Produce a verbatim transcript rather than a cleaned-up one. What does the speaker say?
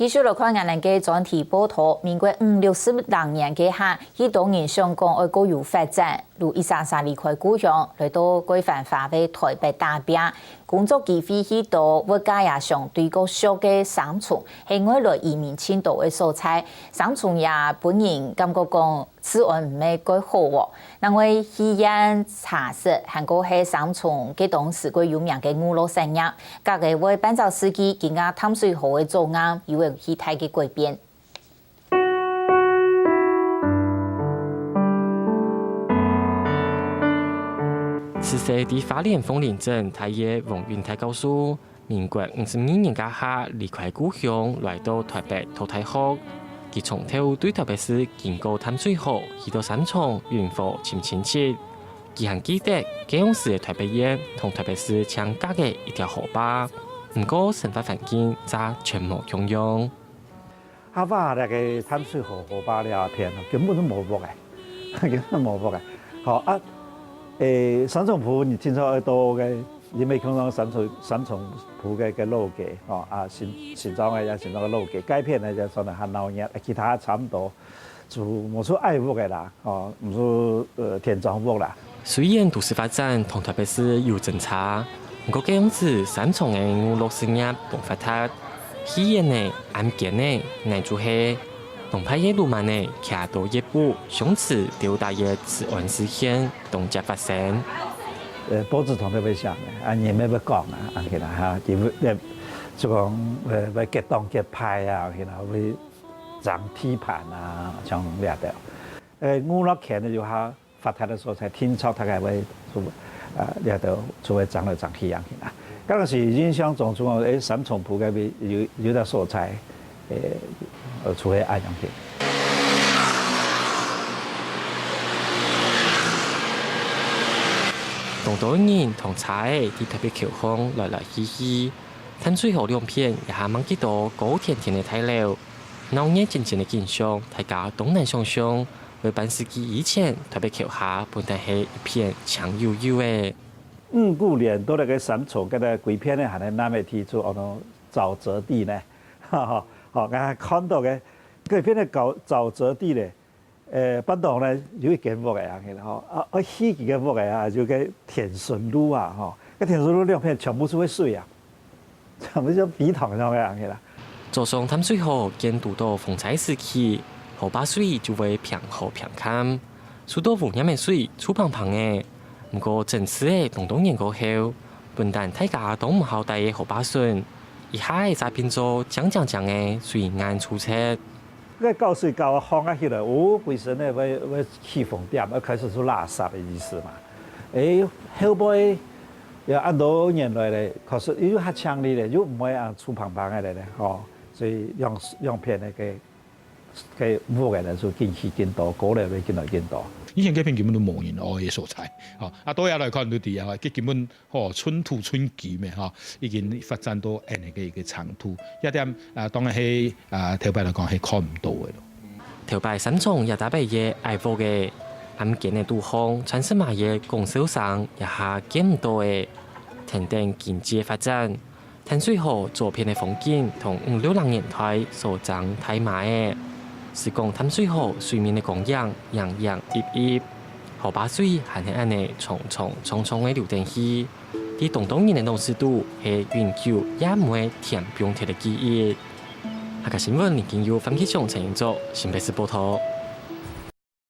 繼續來看𠊎等个專題報導，民國五六十零年該下，許多人想講愛過有發展，就一儕儕離開故鄉，來到該繁華个臺北打拚。工作機會許多，物價也相對較俗个三重，係外來移民盡多个所在。三重也分人感覺講， 治安毋係蓋好哦。另外，戲院、茶室，還過係三重該當時蓋有名个娛樂產業，逐個會半隻世紀，今下淡水河个左岸，有一个巨大个改變。此時在花蓮鳳林鎮大一个黃永泰教授， 民國五十二年該下離開故鄉，來到臺北讀大學。佢從頭對臺北市經過淡水河，去到三重、雲火尋親戚。佢還記得，該央時个臺北縣同臺北市淨隔个一條河壩，毋過生活環境正全無共樣。 啊，哇，該个淡水河河壩這片哦，根本就無屋个，根本無屋个。好啊，誒，三重埔你聽說愛到个，因為看到三重，三重埔个，个老街，吼，啊，新，新莊个也新莊个老街，該片呢就算係較鬧熱，啊，其他差毋多，就無出愛屋个啦，吼，毋出，呃，天井屋啦。 雖然都市發展同臺北市有爭差，毋過該央時三重个娛樂事業當發達，戲院仔、暗間仔，乃就係當派个鱸鰻仔，徛到夜晡，相持鬥打个治安事件當輒發生。呃，報紙上都會寫个，啊，人乜會講啊，啊，起來哈，佢會，呃，就講，呃，會結黨結派啊，起來會爭地盤啊，像這兜。呃，娛樂圈个有下 發達个所在，定著大家會就，啊，這兜就會爭來爭去恁樣啦。該時印象中，就講，誒，三重埔該位有，有隻所在，誒，呃，就會恁樣去。當多人同車仔在臺北橋項來來去去，淡水河兩片也還吂幾多高天天个大樓，鬧熱爭爭个景象，大家當難想像。 會半世紀以前，臺北橋下本來係一片青幽幽个。五九年到該个三重，該个歸片个還係南个地區，安到沼澤地呢。吼，𠊎看到个，該片个沼，沼澤地呢，呃，半島呢，有一間屋仔啊，吼，啊，啊，起幾間屋仔啊，就該田順路啊，吼，該田順路兩片全部就係水啊。 全部像陂塘樣个恁樣啦。早上淡水河見堵到風災時期，河壩水就會平河平崁，受到污染个水臭芳芳个。毋過整治仔當多年過後，本旦大家都毋好戴个河壩脣，一下仔就變做靚靚靚个水岸住宅。 該搞水搞到放啊起來，哦，歸身仔會，會起風點，會開始出垃圾个意思嘛。誒，後背有恁多年來咧，確實又較淨俐咧，又毋會恁臭芳芳个咧，吼。所以兩，兩片个，个，个屋仔咧，就緊起緊多，高樓會緊來緊多。以前該片根本都無人愛个所在，吼。啊，到這來看就知啊，該根本 吼，寸土寸金个吼，已經發展到恁樣个一個程度。這點啊，當然係啊，頭擺來講係看毋到个咯。頭擺三重也打擺个矮屋仔，暗間仔肚項，傳出麼个講笑聲也下見毋到个。跈等經濟个發展，淡水河左片个風景同五六零年代所爭大嫲仔。時光淡水河水面个光影，影影熠熠，河壩水還係恁樣沖沖沖沖个流等去。 在當多人个腦屎肚，係永久也毋會恬放忒个記憶。客家新聞林金佑、范啟松、陳英哲，新北市報導。